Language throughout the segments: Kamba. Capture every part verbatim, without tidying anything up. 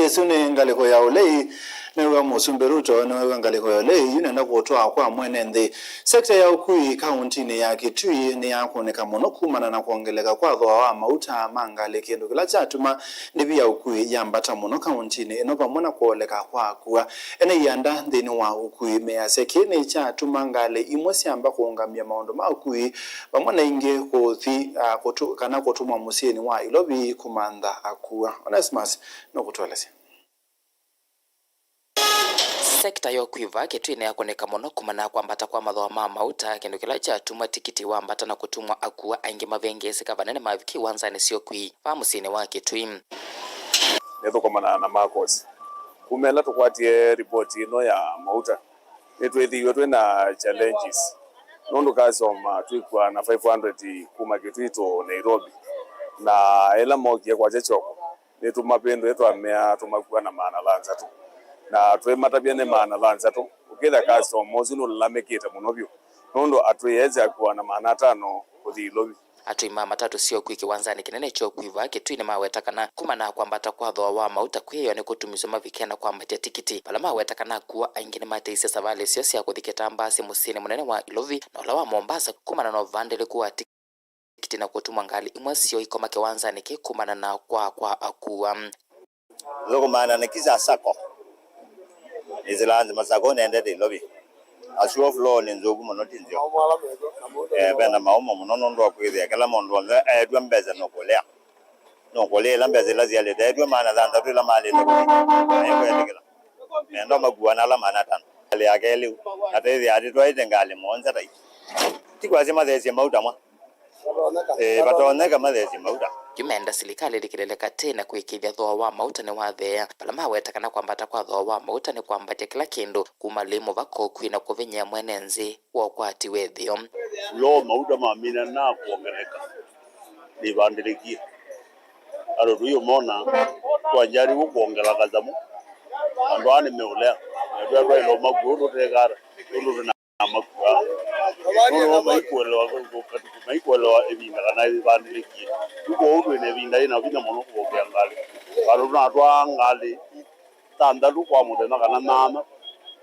Ĩsu nĩ ngalĩko ya ũlei. Nĩw'a Mũsumbĩ Ruto nĩwew'a ngalĩko ya ũlei yu nenda kũtwaa kwa mwene nthĩ. Sekta ya ũkui kauntinĩ ya Kitui nĩyakũnĩka mũno kumana na kwongeleka kwa thooa wa mauta ma ngalĩ, kĩndũ kĩla kyatuma ndĩvi ya ũkui yambata mũno kauntinĩ ĩno vamwe na kwoleka kwa akua. Ene ianda nthĩnĩ wa ũkui measya kĩĩ nĩkyatuma ngalĩ imwe syamba kũũngamya maũndũ ma ũkui vamwe na ingĩ kũthi, ah, kũtũ-, kana kũtũmwa mũsyĩnĩ wa Ilovi kũmantha akua. Onesmus nũkũtũelesya. Sekta ya ũkui vaa Kitui nĩyakũnĩka mũno kumana na kwambata kwa mathooa ma mauta, kĩndũ kĩla kyatuma tikiti wambata na kũtuma akua aingĩ mavĩngĩĩsĩka vanene mavika iwanzanĩ sya ũkui vaa mũsyĩnĩ wa Kitui. Nĩthũkũmana na Marcos. Kuma ĩla tũkwatie ripoti ĩno ya mauta, nĩtwĩthĩiwe twĩ na challenges, nũndũ customer twĩkuaa na five hundred kuma Kitui to Nairobi, na ĩla mokie kwakya kyoko, nĩtũmavĩndũe twamea tũmakua na maana thanthatũ, na twĩmatavya nĩ maana thanthatũ, ũkĩthĩa customer ũsu nũlalamĩkĩte mũno vyũ, nũndũ atwĩe ese akua na maana atano kũthi Ilovi. Atũi ma matatũ sya ũkui kĩwanzanĩ kĩnene kya ũkui vaa Kitui nĩmaweta kana kumana na kwambata kwa thooa wa mauta kwĩĩwa nĩ kũtumiswa mavike na kwambatya tikiti, vala maweta kana akua aingĩ nĩmateisye savalĩ syoo sya kũthi Kitambasi mũsyĩnĩ mũnene wa Ilovi na ũla wa Mombasa kumana na ũvandĩlĩku wa tikiti na kũtuma ngalĩ imwe syoo ikoma kĩwanzanĩ kĩĩ kumana na kwaa kwa akua. Thũkũmaana na Kisa Sacco. Nĩsĩlaa nzĩ masako nendete Ilovi. Asu of law nĩ nzũku mũno, ti nzeo. Eh, vena maũmo mũno nũndũ wa kwĩthĩa kĩla mũndũ onthe eetw'a mbesa nũkũlea. Nũkũlea ila mbesa ila sialĩte, eetw'a maana thanthatũ ila malĩte kũthi. Naĩ kwetĩkĩla. Nenda makua na ala maana atano. Ngalĩ yake lĩu. Atethĩa atĩ twaĩte ngalĩ mũonza tai. Ti kwasya mathesye mauta mwa. Ĩĩ, vatonyeka mathesye mauta. Yu menda silikalĩ ĩlikĩlĩle katĩ na kũĩkĩĩthya thooa wa mauta nĩwatheea, vala maweta kana kwambata kwa thooa wa mauta nĩ kwambatya kĩla kĩndũ, kuma lĩu mũvaka ũkui na kũvinyĩa mwene nthĩ wa ũkwati wa ĩtheo. Loo mauta mamina na kwongeleka nĩvandĩlĩkie. Andũ tũiũmona twanjaliwe kwongela kasamũ. Andũ aa nĩmeũlea. Na twatwaĩle ũmaku ũũ tũtekata nũndũ tũna makuaa. Nũndũ maikuelewa, maikuelewa ĩvinda kana ĩvandĩlĩkie. Yu kwoou twĩ na ĩvinda yĩ na vinya mũno kũvokea ngalĩ. Vandũ tũnatwaa ngalĩ thanthatũ kwa mũthenya kana nyanya,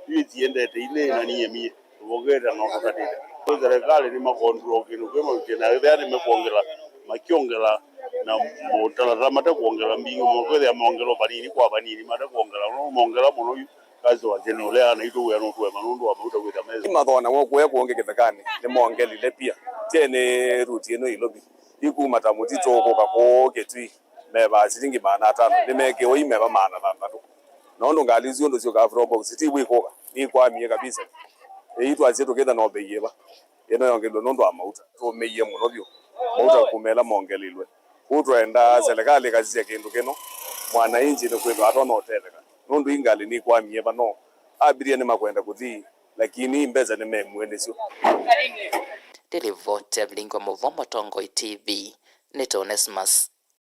yu itiendete ilĩ na niemie. Tũvokete no tũtatĩte. Kwĩ serikali nĩ makondulwa kĩndũ kĩmwe kĩna ĩthĩa nĩmekwongela, makyongela na mũtalatala mate kwongela mbingĩ mũno. Kwĩthĩa mongelo vanini kwa vanini mate kwongela, no mongela mũno yu. Kasi wa general ũlea naitũ wĩa nũtũema nũndũ wa mauta kwĩthĩa mesa. Imathona wokũya kũngĩ kĩthekanĩ nĩmongelile pia. Kyeni ruti ĩno Ilovi ikuma ta mũtitũ kũka kũũ Kitui mevaa silingi maana atano, nĩmekiwe imeva maana thanthatũ. Na ũndũ ngalĩ isu ũndũ syũkaa Probox ti wĩkũka, nikwamie kabisa. Ĩĩ twasye tũkĩtha no mbei ĩva ĩno yongelwe nũndũ wa mauta. Tũũmĩie mũno vyũ mauta kuma ĩla mongelilwe. Kwoou twaenda serikali ĩkasisya kĩndũ kĩno, mwananchi nĩkwĩthwa atonya ũtetheka. Nũndũ ii ngalĩ nikwamie vano, abiria nĩmakwenda kũthi, lakini mbesa nĩmemue nĩsyo. Ndĩlivoti ya vilingi wa mũvoo Mũtongoi T V, nĩta Onesmus